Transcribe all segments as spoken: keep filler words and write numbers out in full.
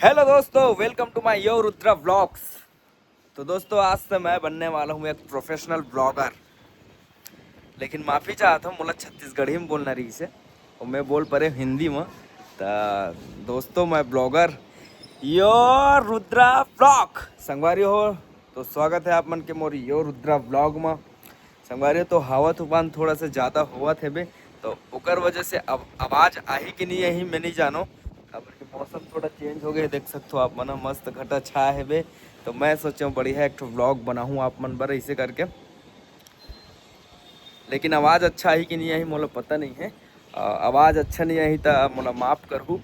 Hello दोस्तों, welcome to my Yo Rudra Vlogs। तो दोस्तों, आज से मैं बनने वाला हूँ एक प्रोफेशनल ब्लॉगर। लेकिन माफ़ी चाहता हूँ, मोला छत्तीसगढ़ी में बोलना रहिसे, और मैं बोल परे हिंदी में। तो दोस्तों, मैं ब्लॉगर यो रुद्रा ब्लॉग, संगवारी हो, तो स्वागत है आप मन के मोर यो रुद्रा ब्लॉग में। संगवारी हो, तो हवा तूफान थोड़ा सा ज़्यादा होवत हेबे, तो ओकर वजह से अब आवाज़ आही कि नहीं आही, मैं नहीं जानो। काबर कि मौसम थोड़ा चेंज हो गए, देख सकते हो आप मन, मस्त घटा छाया हेबे। तो मैं सोचे बढ़िया एक ठो ब्लॉग बनाहूँ आप मन बर ऐसे करके। लेकिन आवाज़ अच्छा आही कि नहीं आही, मोला पता नहीं है। आ, आवाज़ अच्छा नहीं आही, तो मोला माफ़ करहू,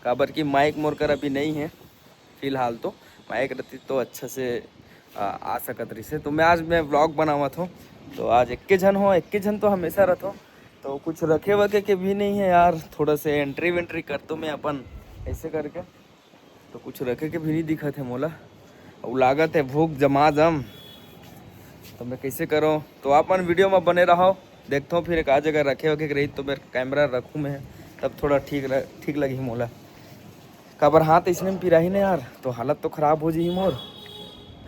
काबर कि माइक मोर कर अभी नहीं है फिलहाल। तो माइक रहती तो अच्छा से आ, आ सकत रहिसे। तो मैं आज मैं ब्लॉग बनावत हूँ, तो आज इक्के झन हो, इक्के झन तो हमेशा रहत हो, तो कुछ रखे वखे के भी नहीं है यार। थोड़ा से एंट्री वेंट्री कर तो मैं अपन ऐसे करके, तो कुछ रखे के भी नहीं दिखत है मोला। अउ लागत है भूख जमा जम, तो मैं कैसे करूँ? तो आप मन वीडियो में बने रहो, देखता हूँ फिर एक आध जगह रखे वखे के रही, तो मेरे कैमरा रखूँ मैं, तब थोड़ा ठीक ल-, ठीक लगी मोला। काबर हाथ इसने में पिराही ना यार, तो हालत तो खराब हो जाही मोर,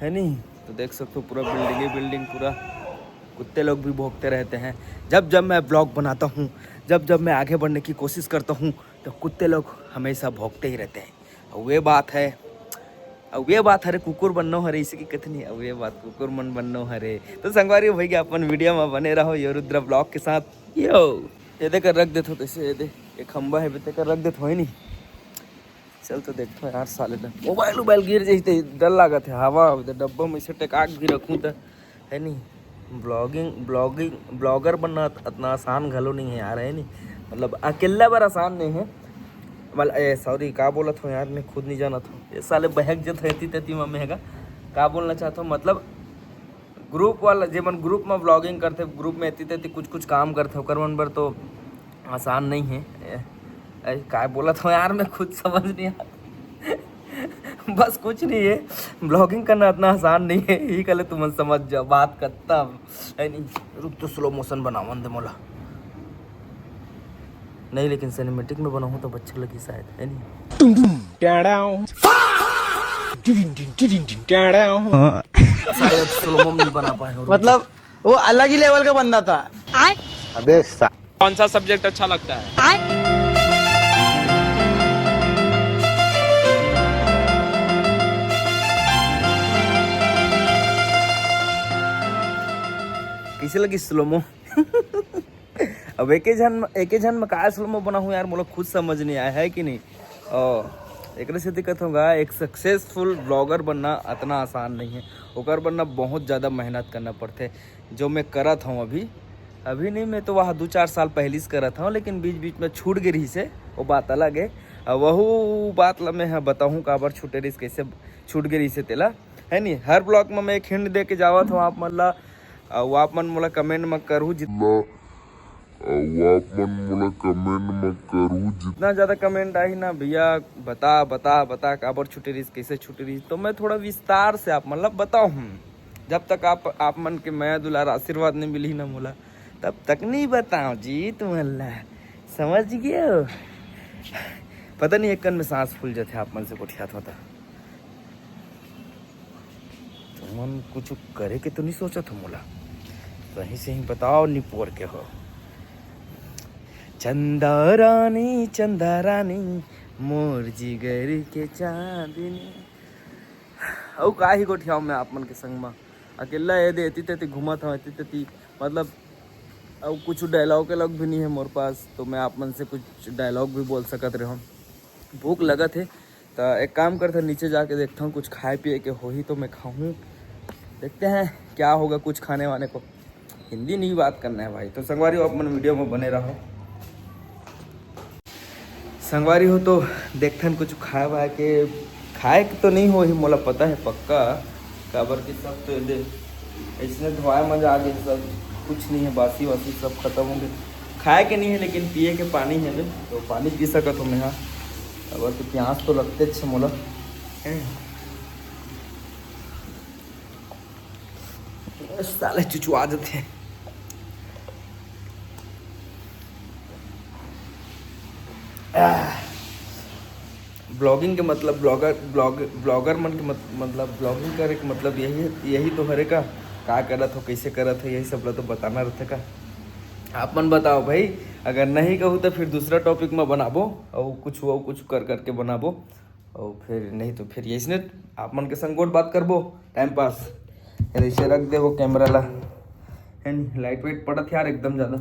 है नहीं? तो देख सकते हो पूरा बिल्डिंग ही बिल्डिंग, पूरा कुत्ते लोग भी भौंकते रहते हैं। जब जब मैं ब्लॉग बनाता हूँ, जब जब मैं आगे बढ़ने की कोशिश करता हूँ, तो कुत्ते लोग हमेशा भौंकते ही रहते हैं। और वे बात है, और वे बात हरे कुकुर बननो हरे, इसी की कथनी, और वे बात कुकुर मन बननो हरे। तो संगवारी हो भैया, अपन वीडियो में बने रहो यो रुद्रा ब्लॉग के साथ। यो, ये देकर रख देते हो, कैसे ये दे, एक खंबा है, तेकर रख देते हो, है नहीं? चल तो देखथों यार, साले ला मोबाइल उबाइल गिर जाही त डर लागत है। हवा डब्बा में इसे टेकाक भी रखूं त, है नी? ब्लॉगिंग ब्लॉगिंग ब्लॉगर बनना अत-, अतना आसान घलो नहीं है यार, है नी? मतलब अकेला बर आसान नहीं है। मतलब ए सॉरी, का बोलत हूँ यार, मैं खुद नहीं जानत हूँ। ये साले बहक जत है एती तेती में, मैं का बोलना चाहता हूँ, मतलब ग्रुप वाला, जेमन ग्रुप में ब्लॉगिंग करते, ग्रुप में एती तेती कुछ कुछ काम करते, ओकर मन बर तो आसान नहीं है। ए, ए, काय बोलत हूँ यार, मैं खुद समझ नहीं आ बस कुछ नहीं है, ब्लॉगिंग करना इतना आसान नहीं है, यही कहले तुमन समझ जाओ बात खत्म, है नहीं? रुक तो स्लो मोशन बनावन दे मोला। नहीं, लेकिन सिनेमैटिक में बनाऊँ तो अच्छा लगी शायद, है नहीं? शायद स्लो मो नहीं बना पाए हो। मतलब वो अलग ही लेवल का बंदा था। अबे सा- कौन सा सब्जेक्ट अच्छा लगता है? कैसे लगी स्लोमो? अब एके झन एके झन में का स्लोमो बनाहूँ यार, मोला खुद समझ नहीं आया है कि नहीं। और एकरे से दिक्कत होगा, एक सक्सेसफुल ब्लॉगर बनना इतना आसान नहीं है, ओकर बनना बहुत ज़्यादा मेहनत करना पड़ते, जो मैं करत हूँ अभी। अभी नहीं, मैं तो वहाँ दो चार साल पहले से करत हूँ, लेकिन बीच बीच में छूट गई रही से, वो बात अलग है। अब वहू बात ला मैं ह बताहूँ काबर छूटे रही, कैसे छूट गई रही से तेला, है नहीं? हर ब्लॉग में मैं एक हिंट दे के जावत हूँ आप मन ला, अउ आप मन मोला कमेंट में करू जितना अउ आप मन मोला कमेंट में करू जितना ज़्यादा कमेंट आही ना भैया, बता बता बता काबर छूटे रहिस, कैसे छूटे रहिस, तो मैं थोड़ा विस्तार से आप मतलब बताऊँ। जब तक आप आप मन के मया दुलार आशीर्वाद नहीं मिली ना मोला, तब तक नहीं बताऊँ जी तुमन ला, समझ गए हो? पता नहीं एक कन में सांस फूल जाते आप मन से गोठियात होता। तुमन कुछ करे के तो नहीं सोचत हो मोला? सही सही बताओ, निपोर के हो। चंदा रानी, चंदा रानी, मोर जिगर के चांदनी। अउ का ही गोठियाओ मैं आप मन के संग मा? अकेला ये दे एती तेती घूमत हूँ, एती तेती, मतलब अउ कुछ डायलॉग वायलॉग भी नहीं है मोर पास, तो मैं आप मन से कुछ डायलॉग भी बोल सकत रहूँ। भूख लगत है, तो एक काम करते हैं, नीचे जाके देखता हूँ, कुछ खाए पिए के होही तो मैं खाऊँ। देखते हैं क्या होगा कुछ खाने वाने को। हिंदी नहीं बात करना है भाई। तो संगवारी हो, अपन वीडियो में बने रहो। संगवारी हो, तो देखथन कुछ खाए वाए के। खाए के तो नहीं होही, मोला पता है पक्का, काबर कि सब तो दे इसने धोए मजा आ गए, सब कुछ नहीं है, बासी वासी सब खत्म हो गए। खाए के नहीं है, लेकिन पिए के पानी है बे, तो पानी पी सकत हो मैं। हाँ, अब तो प्यास तो लगते छे मोला। हैं? साले चुचुआ देते हैं। आह। ब्लॉगिंग के मतलब ब्लॉगर ब्लॉग ब्लॉगर मन के मत, मतलब ब्लॉगिंग करे के मतलब यही यही तो हरे का? का करत हो, कैसे करत हो, यही सब ला तो बताना रहथे का? आप मन बताओ भाई। अगर नहीं कहू तो फिर दूसरा टॉपिक में बनाबो, और कुछ वो कुछ कर करके बनाबो, और फिर नहीं तो फिर यही आप मन के संग गोठ बात करबो, टाइम पास। यार ऐसे रख देबो कैमरा ला, है नी? लाइट वाइट पड़त यार एकदम ज़्यादा।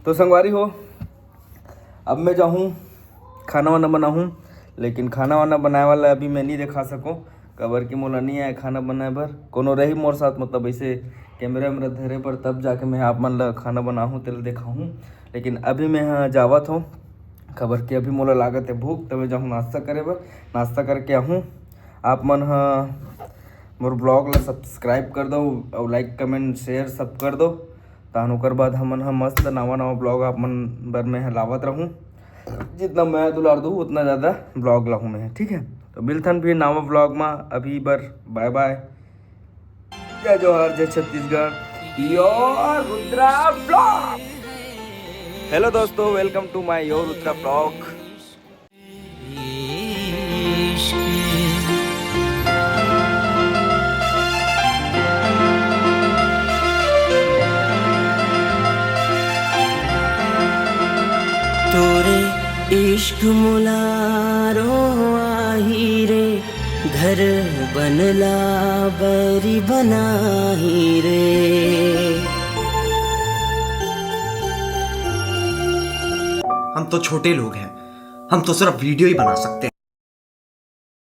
तो संगवारी हो, अब मैं जाहूँ खाना वाना बनाहूँ, लेकिन खाना वाना बनाए वाला अभी मैं नहीं दिखा सकूँ, काबर कि मोला नहीं आए खाना बनाए बर। कोनो रही मोर साथ, मतलब ऐसे कैमरा वैमरा धरे बर, तब जाके मैं आप मन ला खाना बनाहूँ, तेला दिखाहूँ। लेकिन अभी मैं ह जावत हूँ, काबर कि अभी मोला लागत है भूख, तो मैं जाहूँ नाश्ता करे बर। नाश्ता करके आहूँ। आप मन ह मोर ब्लॉग ला सब्सक्राइब कर दो और लाइक कमेंट शेयर सब कर दो, ताहन ओकर बाद हमन ह मस्त नवा नवा ब्लॉग आप मन बर मैं ह लावत रहूँ। जितना मैं दुलार दूँ उतना ज़्यादा ब्लॉग लाहूँ मैं, ठीक है? तो मिलथन फिर नवा ब्लॉग में, अभी बर बाय बाय। जय जोहार, जय Chhattisgarh. Your Rudra blog. Hello दोस्तों, welcome to my your Rudra blog. तोरे इश्क मोला रोआही रे, घर बनला बरी बनाही रे। हम तो छोटे लोग हैं, हम तो सिर्फ वीडियो ही बना सकते हैं।